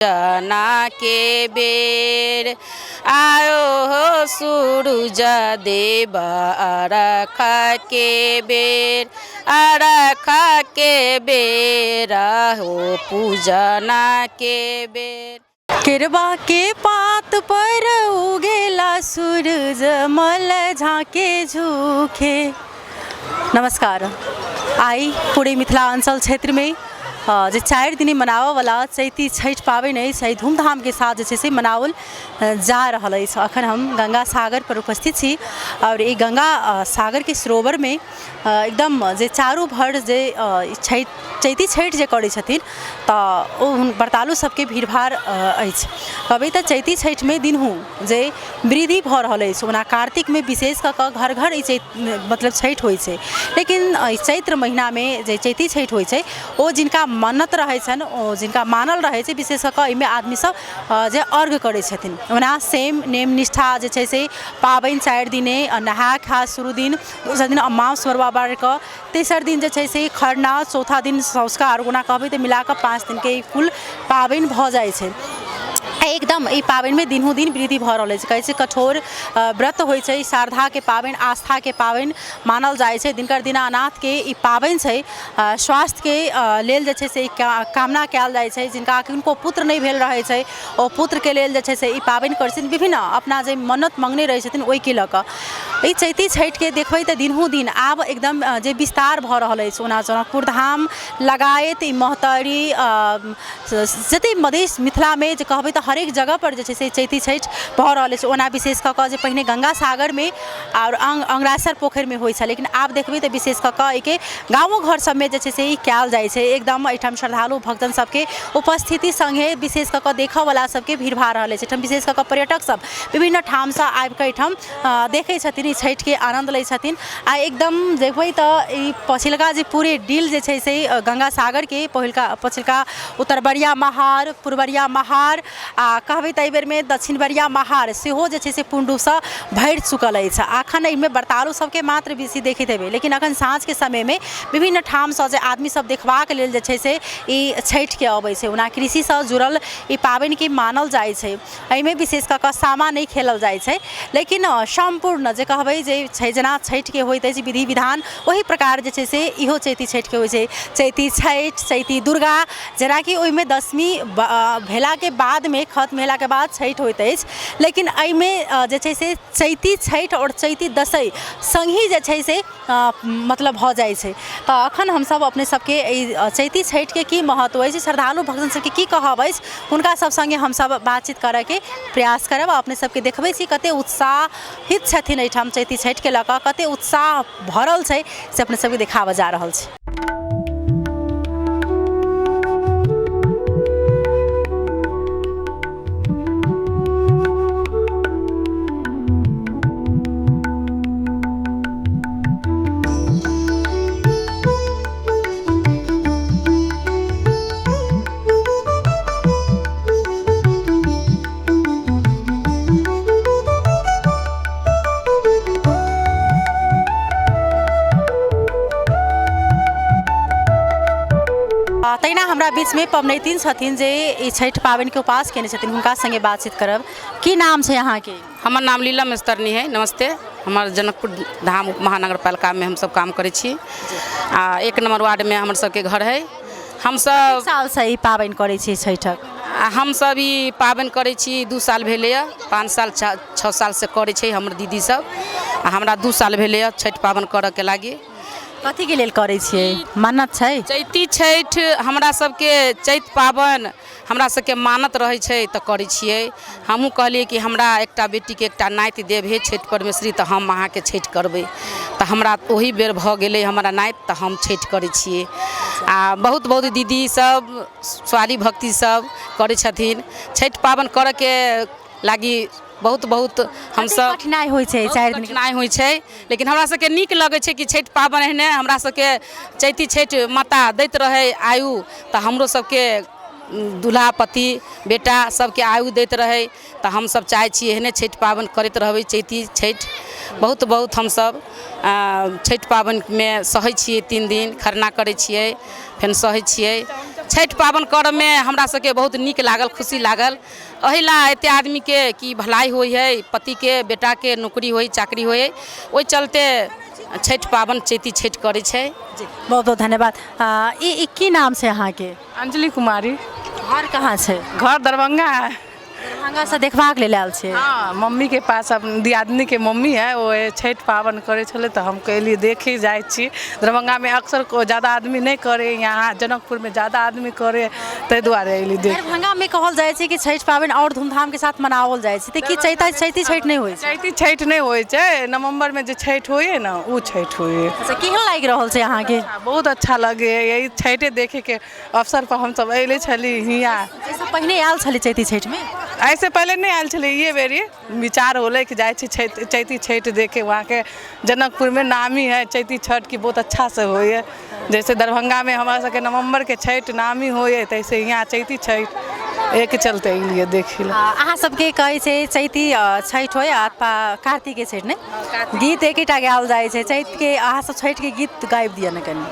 पूजना के बेर आयो हो सूरज देव अरख के बेर, अरख के बेर हो पूजना के बेर। केरवा के पात पर उगेला सूरज मल झाँके झूखे। नमस्कार। आइ पूरे मिथिलाञ्चल क्षेत्रमे जे 4 दिन मनाबयवला चैती छठि पाबनि अछि, एहि धूमधामके साथ जे छै से मनाओल जा रहल अछि। अखन हम गंगा सागर पर उपस्थित छी आओर ई गंगा सागरके सरोवरमे एकदम जे चारू भर जे छठि चैती छठि जे करै छथिन तऽ ओ व्रतालु सबके भीड़भाड़ अछि। कहबै तऽ चैती छठिमे दिनहुँ जे वृद्धि भऽ रहल अछि। ओना कार्तिकमे विशेष कऽ कऽ घर घर ई चैत मतलब छठि होइ छै, लेकिन एहि चैत्र महिनामे जे चैती छठि होइ छै ओ जिनका मन्नत रहै छनि, ओ जिनका मानल रहै छै, विशेष कऽ कऽ एहिमे आदमी सब जे अर्घ करै छथिन। ओना सेम नेम निष्ठा जे छै से पाबनि 4 दिने, नहा खा शुरू दिन, दोसर दिन मास मरुआ बारि कऽ, तेसर दिन जे छै से खरना, चौथा दिन सँझुका अर्घ। ओना कहबै तऽ मिलाकऽ 5 दिनके ई कुल पाबनि भऽ जाइ छै। एकदम ई पाबनिमे दिनहुँ दिन वृद्धि भऽ रहल अछि। कहै छै कठोर व्रत होइ छै, श्रद्धाके पाबनि, आस्थाके पाबनि मानल जाइ छै। दिनकर दीनानाथके ई पाबनि छै। स्वास्थ्यके लेल जे छै से ई कामना कयल जाइ छै। जिनका किनको पुत्र नहि भेल रहै छै ओ पुत्रके लेल जे छै से ई पाबनि करै छथिन। विभिन्न अपना जे मन्नत मङ्गने रहै छथिन ओहिके लऽ कऽ ई चैती छठिके देखबै तऽ दिनहुँ दिन आब एकदम जे विस्तार भऽ रहल अछि। ओना जनकपुर धाम लगायत ई महोत्तरी जतेक मधेश मिथिलामे जे कहबै तऽ हरेक जगहपर जे छै से चैती छठि भऽ रहल अछि। ओना विशेष कऽ कऽ जे पहिने गंगा सागरमे आओर अङ्गरासर पोखरिमे होइ छलै, लेकिन आब देखबै तऽ विशेष कऽ कऽ एहिके गामो घर सबमे जे छै से ई कयल जाइ छै। एकदम एहिठाम श्रद्धालु भक्तजन सबके उपस्थिति सङ्गे विशेष कऽ कऽ देखऽवला सबके भीड़ भाड़ रहल अछि। एहिठाम विशेष कऽ कऽ पर्यटक सब विभिन्न ठामसँ आबिकऽ एहिठाम देखै छथिन, ई छठिके आनन्द लै छथिन। आ एकदम देखबै तऽ ई पछिलका जे पूरे डील जे छै से गंगा सागरके पहिलका पछिलका उत्तरबरिया महार, पूर्वरिया महार आ कहबै तऽ एहिबेरमे दक्षिणबरिया महार सेहो जे छै से पूर्ण रूपसँ भरि चुकल अछि। अखन एहिमे व्रतालु सबके मात्र बेसी देखैत हेबै, लेकिन अखन साँझके समयमे विभिन्न ठामसँ जे आदमी सब देखबाक लेल जे छै से ई छठिके अबै छै। ओना कृषिसँ जुड़ल ई पाबनिके मानल जाइ छै। एहिमे विशेष कऽ कऽ सामा नहि खेलल जाइ छै, लेकिन सम्पूर्ण जे कहबै जे छै जेना छठिके होइत अछि विधि विधान ओहि प्रकार जे छै से इहो चैती छठिके होइ छै। चैती छठि, चैती दुर्गा, जेनाकि ओहिमे दशमी भेलाके बादमे खत्म भेलाके बाद छठि होइत अछि, लेकिन एहिमे जे छै से चैती छठि आओर चैती दशैं सङ्गहि जे छै से मतलब भऽ जाइ छै। तऽ अखन हमसभ अपने सबके एहि चैती छठिके की महत्व अछि, श्रद्धालु भक्तजन सबके की कहब अछि, हुनका सब सङ्गे हमसभ बातचीत करऽके प्रयास करब। अपने सबके देखबै छी कते उत्साहित छथिन एहिठाम चैती छठिके लऽ कऽ, कते उत्साह भरल छै से अपने सबके देखाबऽ जा रहल छी। तहिना हमरा बीचमे पबनैतिन छथिन जे ई छठि पाबनिके उपास केने छथिन, हुनका सङ्गे बातचीत करब। की नाम छै अहाँके? हमर नाम लीला मिस्तरनी है। नमस्ते। हमर जनकपुर धाम उप महानगर पालिकामे हमसब काम करै छी आ 1 नम्बर वार्डमे हमर सबके घर है। हमसब सालसँ ई पाबनि करै छी छठिक? आ हमसब ई पाबनि करै छी 2 साल भेलैए, 5 साल 6 सालसँ करै छै हमर दीदी सब, आ हमरा 2 साल भेलैए छठि पाबनि करऽके लागि। कथीके लेल करै छियै? मन्नत छै? चैती छठि हमरा सबके चैत पाबनि हमरा सबके मानत रहै छै तऽ करै छियै। हमहूँ कहलियै कि हमरा एकटा बेटीके एकटा नाति देब हे छठि परमेश्वरी, तऽ हम अहाँके छठि करबै। तऽ हमरा ओही बेर भऽ गेलै हमरा नाति, तऽ हम छठि करै छियै। आ बहुत बहुत दीदी सब स्वारी भक्ति सब करै छथिन छठि पाबनि करऽके लागि। बहुत बहुत हमसब कठिनाइ होइ छै? 4 दिन कठिनाइ होइ छै, लेकिन हमरा सबके नीक लगै छै कि छठि पाबनि एहने हमरा सबके चैती छठि माता दैत रहै आयु, तऽ हमरो सबके दूल्हा पति बेटा सबके आयु दैत रहै, तऽ हमसब चाहै छी एहने छठि पाबनि करैत रहबै। चैती छठि बहुत बहुत हमसब छठि पाबनिमे सहै छियै, 3 दिन खरना करै छियै, फेर सहै छियै। छठि पाबनि करऽमे हमरा सबके बहुत नीक लागल, खुशी लागल। एहि ला एते आदमीके कि भलाई होइ है, पतिके बेटाके नौकरी होइ, चाकरी होइ, ओहि चलते छठि पाबनि चैती छठि करै छै। बहुत बहुत धन्यवाद। ई की नाम छै अहाँके? अंजलि कुमारी। घर कहाँ छै? घर दरभंगा है। दरभंगासँ देखबाक लेल आयल छै? हाँ, मम्मी के पास, अब दियादनी के मम्मी है, वो छठि पाबनि करै छलै तऽ हम कहलियै देखे जाइ छी। दरभंगामे अक्सर ज़्यादा आदमी नहि करे, यहाँ जनकपुरमे ज़्यादा आदमी करे, ताहि दुआरे अयली देख। दरभंगामे कहल जाइ छै कि छठि पाबनि आओर धूमधामके साथ मनाओल जाइ छै, तऽ की चैता चैती छठि नहि होइ छै? चैती छठि नहि होइ छै, नवम्बरमे जे छठि होइए ने ओ छठि होइए। अच्छा, केहन लागि रहल छै अहाँके? बहुत अच्छा लगैए, यही छठि देखैके अवसर पर हमसब अयले छली हियाँ। एहिसँ पहिने आयल छलै चैती छठिमे? ऐसे पहले नहीं आयल छलै, ये बेरी विचार होलै कि जाइ छी चैती छठि देखे। वहाँके जनकपुरमे नामी है चैती छठ की, बहुत अच्छा से होइए। जैसे दरभंगामे हमरा सबके नवम्बरके छठि नामी होइए, तैसे यहाँ चैती छठि एक चलते एलियै देखै लए। अहाँ सबके कहै छै चैती छठि होइ अथवा कार्तिके छठि, नहि गीत एकेटा गायल जाइ छै चैतके, अहाँ सब छठिके गीत गाबि दिअ ने कनि।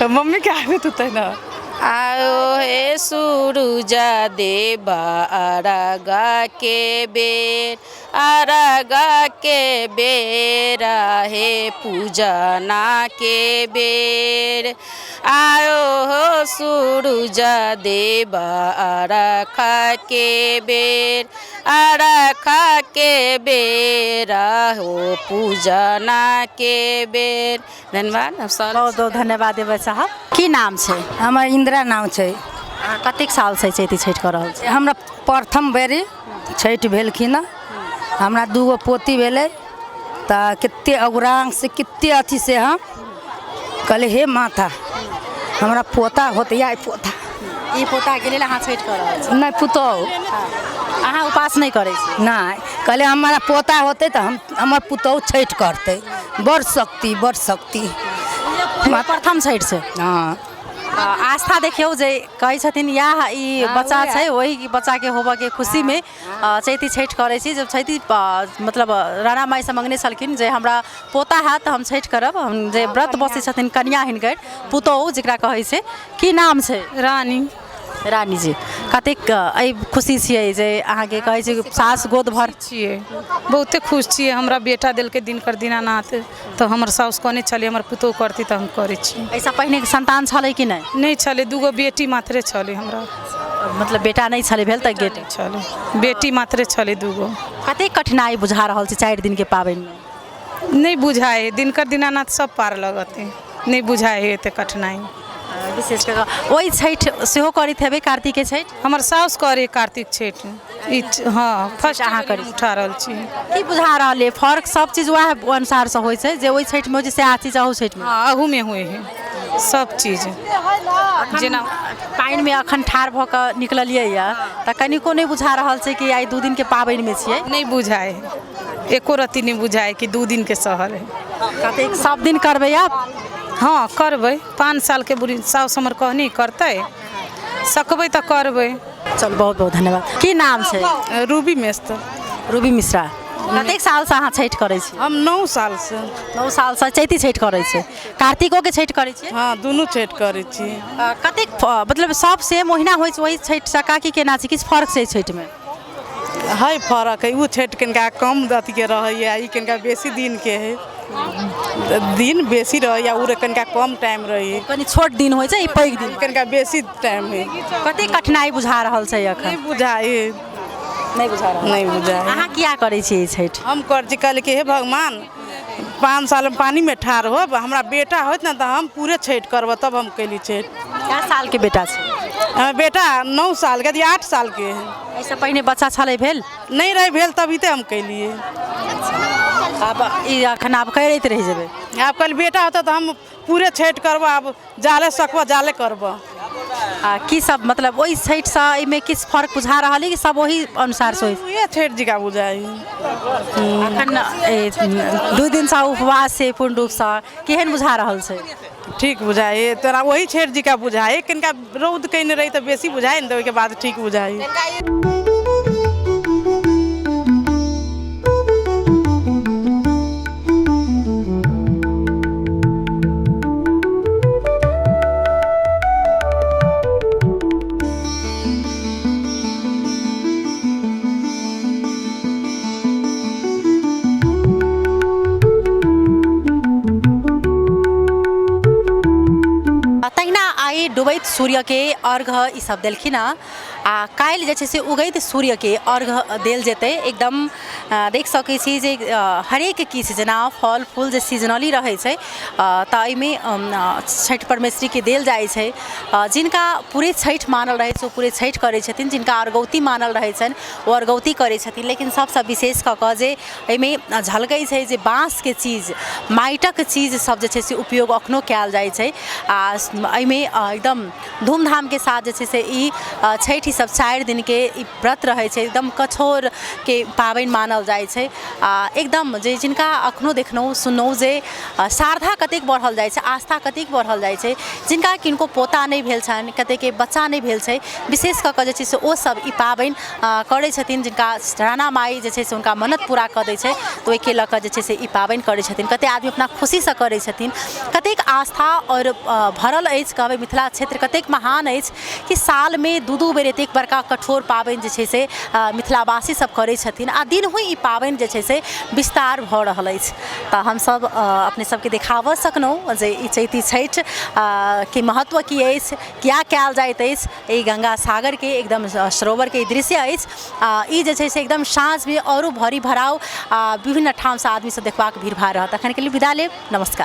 मम्मीके आबैत होतै ने। आओ हे सूरुजा देवा अरगा के बेर, अरगा के बेरा हे पूजना के बेर। आओ हो सूरुजा देवा अरखा के बेर, अरखा के बेरा हो पूजना के बेर। धन्यवाद। बहुत बहुत धन्यवाद देबै साहब। की नाम छै? हमर इंदिरा नाम छै। कतेक साल से चैती छठि कऽ रहल छी? हमरा प्रथम बेरी छठि भेलखिन, हमरा दूगो पोती भेलै, तऽ कते अगुरांग से कते अथी से हम कहले हे माता हमरा पोता होतै, आइ पोता। ई पोताके लेल अहाँ छठि कऽ रहल छी? नहि, पुतोहु। अहाँ उपास नहि करै छी? नहि, कहले हमरा पोता होतै तऽ हम हमर पुतोहु छठि करतै। बड़ शक्ति, बड़ शक्ति। प्रथम छठि छै। हाँ। आस्था देखियौ जे कहै छथिन इएह ई बच्चा छै, ओहि बच्चाके होबऽके खुशीमे चैती छठि करै छी। जब चैती मतलब राणा माइसँ मङ्गने छलखिन जे हमरा पोता हैत तऽ हम छठि करब। हम जे व्रत बसै छथिन कनिया हिनकर पुतोहु जकरा कहै छै। की नाम छै? रानी। रानी जी, कतेक एहि खुशी छियै जे अहाँके कहै छै सास गोद भर छियै? बहुते खुश छियै। हमरा बेटा देलकै दिनकर दीनानाथ, तऽ हमर साउस कहने छलै हमर पुतोहु करतै तऽ हम करै छी। एहिसँ पहिने संतान छलै कि नहि? नहि छलै, दूगो बेटी मात्रे छलै हमरा। मतलब बेटा नहि छलै भेल तऽ गेट छलै, बेटी मात्रे छलै दूगो। कतेक कठिनाइ बुझा रहल छै 4 दिनके पाबनिमे? नहि बुझाइ है, दिनकर दीनानाथ सब पार लगतै, नहि बुझाइ है एते कठिनाइ। विशेष कऽ ओहि छठि सेहो करैत हेबै, कार्तिके छठि? हमर साउस करे कार्तिक छठि। हाँ, फर्स्ट अहाँ करै उठा रहल छी। की बुझा रहल है फर्क? सब चीज वएह अनुसारसँ होइ छै जे ओहि छठिमे होइ छै सएह चीज अहू छठिमे? हाँ, अहूमे होइ है सब चीज। जेना पानिमे अखन ठाढ़ भऽ कऽ निकललियै यऽ तऽ कनिको नहि बुझा रहल छै कि आइ 2 दिनके पाबनिमे छियै? नहि बुझाइ है, एको रत्ती नहि बुझाइ कि 2 दिनके सहल है। कतेक सब दिन करबै आब? हाँ करबै, 5 सालके बुढ़ी साउस हमर कहनी करतै, सकबै तऽ करबै। चलू बहुत बहुत धन्यवाद। की नाम छै? रूबी मिश्रा। रूबी मिश्रा, कतेक सालसँ अहाँ छठि करै छी? हम 9 सालसँ। 9 सालसँ चैती छठि करै छी, कार्तिकोके छठि करै छी? हाँ, दुनू छठि करै छी। कतेक मतलब सब सेम ओहिना होइ छै ओहि छठि सका कि केना छै, किछु फर्क छै छठिमे? है फर्क है, ओ छठि कनिका कम अथीके रहैए, ई कनिका बेसी दिनके है, दिन बेसी रहैए, ओ कनिका कम टाइम रहैए। कनि छोट दिन होइ छै, ई पैघ दिन कनिका बेसी टाइम है। कतेक कठिनाइ बुझा रहल छै अखन? नहि बुझाइ, नहि बुझा रहल। नहि बुझाइ। अहाँ किया करै छी ई छठि? हम करै छी, कहली कि हे भगवान 5 सालमे पानिमे ठाढ़ होब, हमरा बेटा होत ने तऽ हम पूरे छठि करब, तब हम कैली छठि। कए सालके बेटा छै? हमर बेटा 9 सालके, 8 सालके है। एहिसँ पहिने बच्चा छलै भेल? नहि रहै भेल तभी तऽ हम कैलियै। आब ई अखन आब करैत रहि जेबै? आब कहली बेटा होतै तऽ हम पूरे छठि करब, आब जाले सकबऽ जाले करबऽ। आ की सब मतलब ओहि छठिसँ एहिमे किछु फर्क बुझा रहल है कि सब ओही अनुसारसँ होइ? उएह छठि जकाँ बुझाइ। अखन 2 दिनसँ उपवास छै पूर्ण रूपसँ, केहन बुझा रहल छै? ठीक बुझाइ, तोरा वही छठि जकाँ बुझाइ। कनिका रौद कयने रही तऽ बेसी बुझाइ ने, तऽ ओहिके बाद ठीक बुझाइ। डूबैत सूर्यके अर्घ ई सब देलखिन हँ। आ काल्हि जे छै से उगैत सूर्यके अर्घ देल जेतै। एकदम देख सकै छी जे हरेक किछु जेना फल फूल जे सीजनली रहै छै, तऽ एहिमे छठि परमेश्वरीके देल जाइ छै। जिनका पूरे छठि मानल रहै छै, ओ पूरे छठि करै छथिन। जिनका अर्घौती मानल रहै छनि, ओ अर्घौती करै छथिन। लेकिन सबसँ विशेष कऽ कऽ जे एहिमे झलकै छै जे बाँसके चीज, माटिक चीज सब जे छै से उपयोग अखनो कयल जाइ छै। आ एहिमे एकदम धूमधामके साथ जे छै से ई छठि सब 4 दिनके ई व्रत रहै छै। एकदम कठोरके पाबनि मानल जाइ छै। आ एकदम जे जिनका अखनो देखलहुँ सुनलहुँ जे श्रद्धा कतेक बढ़ल जाइ छै, आस्था कतेक बढ़ल जाइ छै। जिनका किनको पोता नहि भेल छनि, कतेकके बच्चा नहि भेल छै, विशेष कऽ कऽ जे छै से ओ सब ई पाबनि करै छथिन। जिनका राणा माइ जे छै से हुनका मन्नत पूरा कऽ दै छै, तऽ ओहिके लऽ कऽ जे छै से ई पाबनि करै छथिन। कतेक आदमी अपना खुशीसँ करै छथिन। कतेक आस्था आओर भरल अछि। कहबै मिथिला क्षेत्र कतेक महान अछि कि सालमे 2-2 बेर एतेक बड़का कठोर पाबनि जे छै से मिथिलावासी सब करै छथिन। आ दिन हुँ ई पाबनि जे छै से विस्तार भऽ रहल अछि। तऽ हमसब अपने सबके देखाबऽ सकलहुँ जे ई चैती छठि के महत्व की अछि, किया कयल जाइत अछि। ई गंगा सागरके एकदम सरोवरके ई दृश्य अछि। आ ई जे छै से एकदम साँझमे औरो भरी भराव आ विभिन्न ठामसँ आदमी सब देखबाक भीड़ भाड़ रहत। अखनके लिए विदा लेब, नमस्कार।